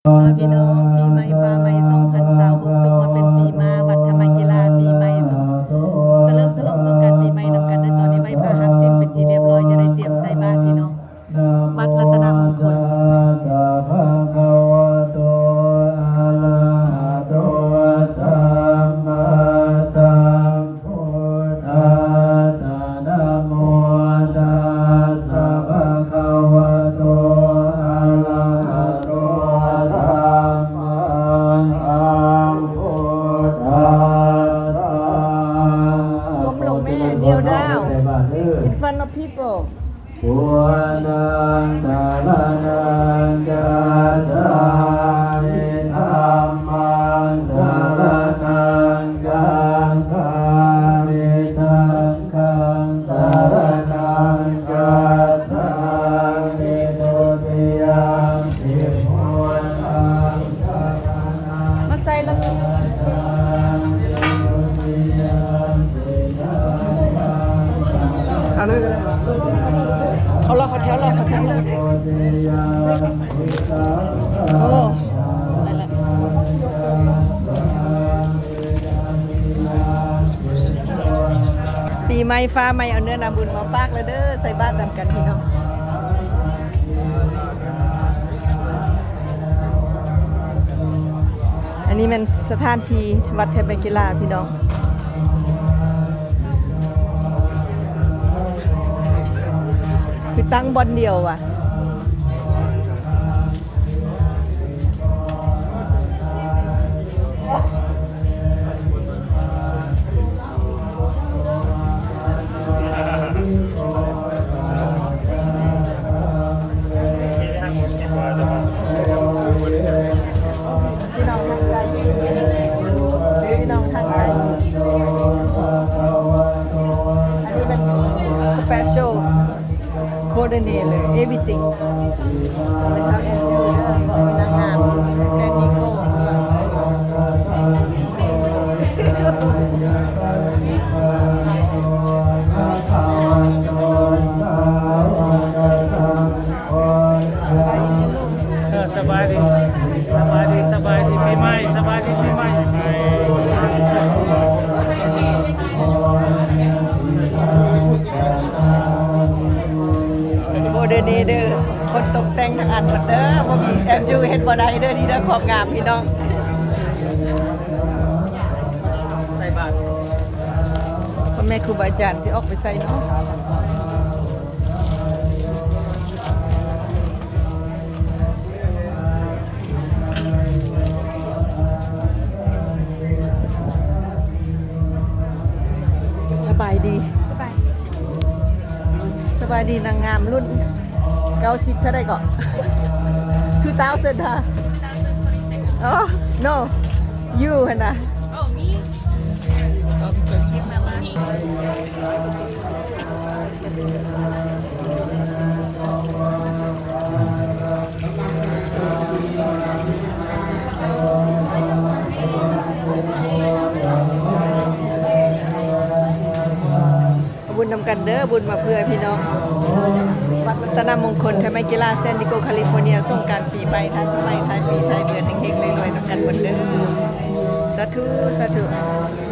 ພີ່ນ້ອງ ປີໃໝ່ຟ້າໃໝ່ສອງພັນຊາວຫົກ ຕົກມາເປັນປີມ້າ ວັດທຳມະກິລາ ປີໃໝ່ສະເຫຼີມສະຫຼອງສົງການປີໃໝ່ນຳກັນເດີ. ຕອນນີ້ໄຫວ້ພະຮັບສິນເປັນທີ່ລຽບຮ້ອຍ ຈະໄດ້ຕຽມໃສ່ບາດພີ່ນ້ອງ ວັດລັດຕະນະມົງຄົນ. ກົ້ມລົງແມ່ kneel down in front of people. ພຸດທັງສະລະນັງ ກັດສາມິ ທຳມັງ ສະລະນັງ ກັດສາມິ ສັງຄັງ ສະລະນັງ ກັດສາມິ ທຸຕິຍຳ ມາໃສ່ລະ ເອົາເລີຍກໍໄດ້ ເຂົາລໍ ເຂົາແຖວລໍ ເຂົາແຖວລໍ. ໂອ້ ໄດ້ລະ. ປີໃໝ່ຟ້າໃໝ່ ເອົາເນື້ອນາບຸນມາຝາກແລ້ວເດີ ໃສ່ບາດນຳກັນພີ່ນ້ອງ. ອັນນີ້ແມ່ນສະຖານທີ່ວັດໄທແບກິລາພີ່ນ້ອງ ຄືຕັ້ງບ່ອນດຽວວ່າ. ພີ່ນ້ອງທາງໄກ ພີ່ນ້ອງທາງໄກ ອັນນີ້ແມ່ນ special coordinate ເລີຍ everything ເປັນທາງ Andrew ເດີ ເພາະມີນາງງາມ San Diego. ເອີ ສະບາຍດີ ສະບາຍດີ ສະບາຍດີປີໃໝ່ ສະບາຍດີປີໃໝ່. ໂອ້ ເດີນີ້ເດີ ຄົນຕົກແຕ່ງທັງອັນໝົດເດີ ບໍ່ມີ Andrew ເຮັດບໍ່ໄດ້ເດີ ນີ້ເດີ ຄວາມງາມພີ່ນ້ອງ ໃສ່ບາດ ພໍ່ແມ່ຄູບາອາຈານທີ່ອອກໄປໃສ່ເນາະ. ສະບາຍດີ ສະບາຍ ສະບາຍດີ ນາງງາມລຸ້ນເກົ້າສິບເທົ່າໃດເກາະ? Two thousand ຫາ? ອໍ no you ຫັ້ນນະ. Oh me. ເອົາບຸນນຳກັນເດີ ບຸນມາເພື່ອພີ່ນ້ອງ ວັດລັດຕະນະມົງຄົນ ໄທໄມກິລາ San Diego California ສົງການປີໃໝ່ ທ້າຍປີໃໝ່ ທ້າຍປີທ້າຍເດືອນ ເຮັງໆ ລວຍໆ ນຳກັນເບິດເດີ. ສາທຸ ສາທຸ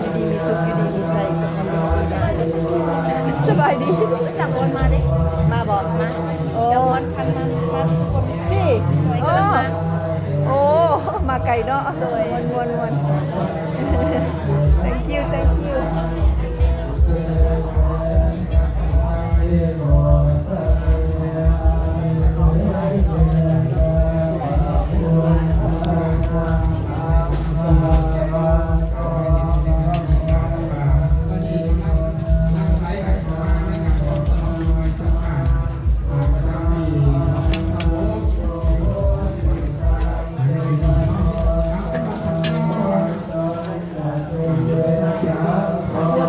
ຢູ່ດີມີສຸກ ຢູ່ດີມີໄຊ. ສະບາຍດີ ຈາກວອນມາເດ້ ມາບໍ່? ມາ ໂອ້ ຈາກວອນຄັນມາ ມາທຸກຄົນ ພີ່ ໂອ້ ໂອ້ ມາໄກເນາະ ໂດຍ ມ່ວນໆ thank you thank you. ສະບາຍ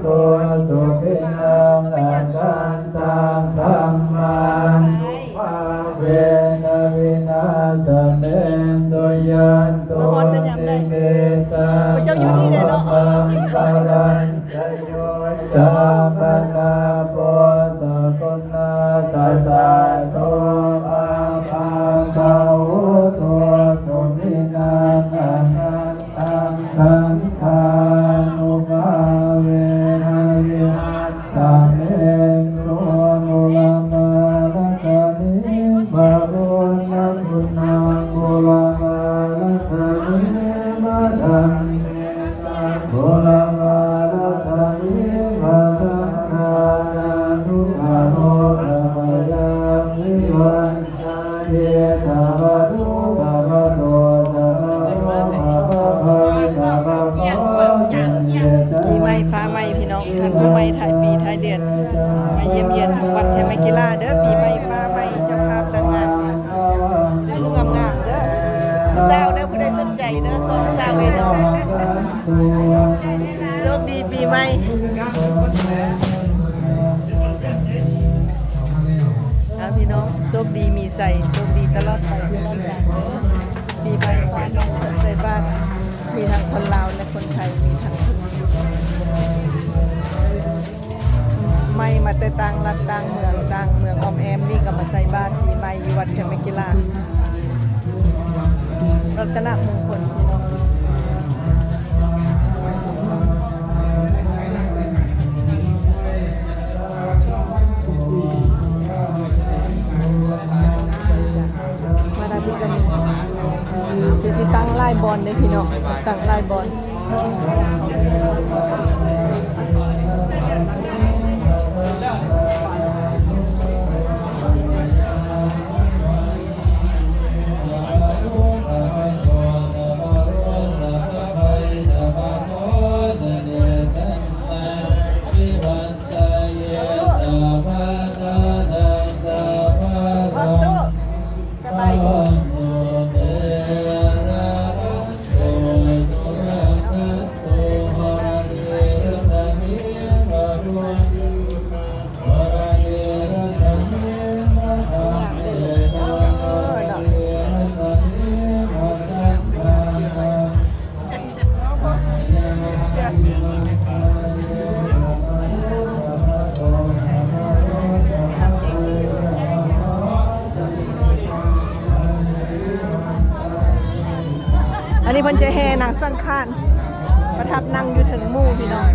ໂຕ ສຸຂິນັງ ອະນັນຕັງ ທຳມັນ ພາເວນະ ວິນາສະເມນຕຸ ຍັນຕຸ ນິມິດຕັງ ອະວະມັງຄະລັງ ຊະໂຍ ຈາຄະນາໂປ ສະກຸນາຄະສາໂຕ ອາພາກະໂຫຕຸ ສຸຂິນັງ ອະນັນຕັງ ສັງຄານຸພາເວນະ ວິຮັດ ສະເມນຕຸ ບູລະມາລັດຖະນີ ວະລຸນນະກຸນນັງ ບູລະມາລັດຖະນີ ມະດຳເມ ບູລະມາລັດຖະນີ ມະດຳນາ ນາທຸກະໂລ ກະມະຍັງ ວິວັນ ປີໃໝ່ຟ້າໃໝ່ພີ່ນ້ອງ ທັນປີໃໝ່ທ້າຍປີທ້າຍເດືອນ ມາຢ້ຽມຢຽມທາງວັດໄຊໄມກິລາເດີ. ປີໃໝ່ຟ້າໃໝ່ ເຈົ້າພາບນາງງາມ ເດີ ງາມໆເດີ ຜູ້ສາວເດີ ຜູ້ໃດສົນໃຈເດີ ສອງສາວເອີຍນ້ອງ ໂຊກດີປີໃໝ່. ເອົາ ພີ່ນ້ອງ ໂຊກດີມີໄຊ ໂຊກດີຕະຫຼອດໄປ ຕະຫຼອດການເດີ. ປີໃໝ່ຂອໃຫ້ໃສ່ບາດ ມີທັງຄົນລາວ ແລະ ຄົນໄທ ມີທັງ ໃໝ່ມາແຕ່ຕ່າງລັດຕ່າງເມືອງ ຕ່າງເມືອງອ້ອມແອ້ມນີ້ ກໍມາໃສ່ບາດປີໃໝ່ຢູ່ວັດໄຊໄມກິລາ ລັດຕະນະມຸງຄຸນ ພີ່ນ້ອງ. ມາທາງນີ້ກໍມີ ຄືຊິຕັ້ງຫຼາຍບ່ອນເດ້ພີ່ນ້ອງ ຕັ້ງຫຼາຍບ່ອນ. ສະບາຍດີ. ອັນນີ້ເພິ່ນຈະແຫ່ນາງສັງຂານ ປະທັບນັ່ງຢູ່ເທິງໝູ່ພີ່ນ້ອງ.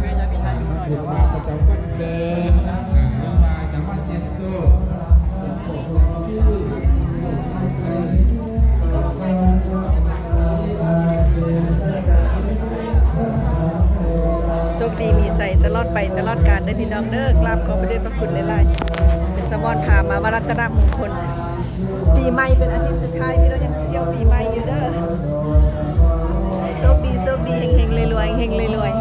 ໂຊກດີມີໄຊຕະຫຼອດໄປຕະຫຼອດການເດີພີ່ນ້ອງເດີ. ກາບຂອບພະເດດພະຄຸນຫຼາຍໆ ສະໝອນພາມາວັດລັດຕະນະມຸງຄຸນ. ປີໃໝ່ເປັນອາທິດສຸດທ້າຍ ພີ່ນ້ອງຍັງທ່ຽວປີໃໝ່ຢູ່ເດີ. ໂຊກດີ ໂຊກດີ ເຮັງໆ ລວຍໆ ເຮັງໆ ລວຍໆ.